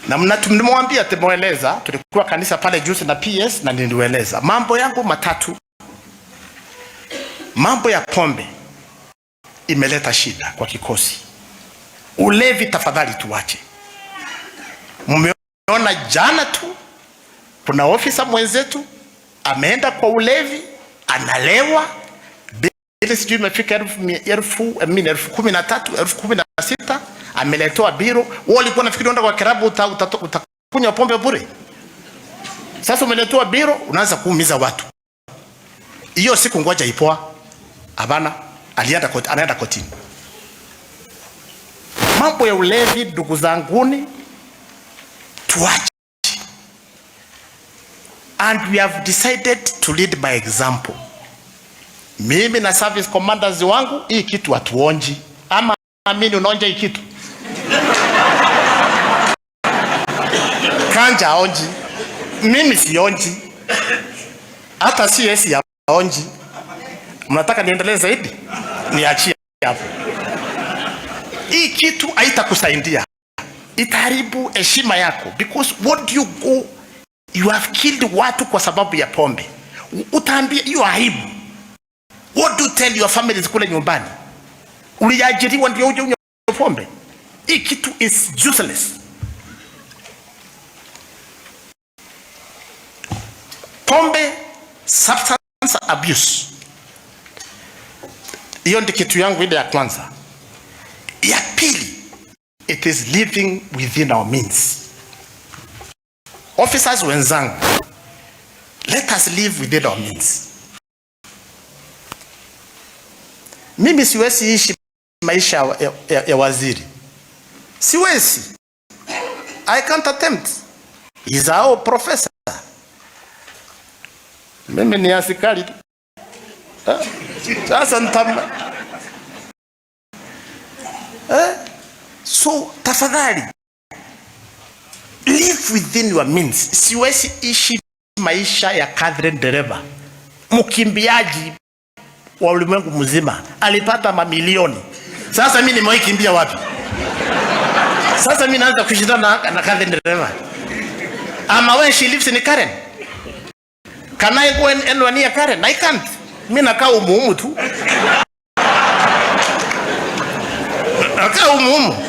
Na mnamwambia, tumweleza, tulikuwa kanisa pale juzi na PS na nilieleza mambo yangu matatu. Mambo ya pombe imeleta shida kwa kikosi. Ulevi tafadhali tuache. Mmeona jana tu kuna ofisa mwenzetu ameenda kwa ulevi, analewa, bili sijui imefika 13,000, 16,000, ameletewa biro. Wewe ulikuwa unafikiri unaenda kwa kirabu utakunywa pombe bure? Sasa umeletewa biro, unaanza kuumiza watu. Hiyo siku ngoja ipoa. Hapana, anaenda kotini. Mambo ya ulevi, ndugu zanguni, tuache. And we have decided to lead by example. Mimi na service commanders wangu, hii kitu hatuonji. Ama amini unaonja hii kitu? Kanja onji. Mimi sionji. Hata CS ya onji. Mnataka niendelee zaidi? Niachie hapo. Hii kitu haitakusaidia. Itaharibu heshima yako. Because what do you go, you have killed watu kwa sababu ya pombe. Utaambia hiyo aibu. What do you tell your families kule nyumbani? Uliajiriwa ndio uje unywe pombe? Hii kitu is useless. Pombe, substance abuse. Hiyo ndio kitu yangu ile ya kwanza. Ya pili, it is living within our means. Officers wenzangu, let us live within our means. Mimi siwezi ishi maisha ya waziri. Siwezi. I can't attempt. He's our professor. Mimi ni askari tu. Sasa So tafadhali live within your means. Siwezi ishi maisha ya Catherine Ndereba, mkimbiaji wa ulimwengu mzima, alipata mamilioni. Sasa mimi nimewahi kimbia wapi? Sasa mimi naanza kushindana na Catherine Ndereba. Ama when she lives in Karen. Can I go anywhere near Karen? I can't. Mimi nakaa umuhumu tu. Nakaa umuhumu.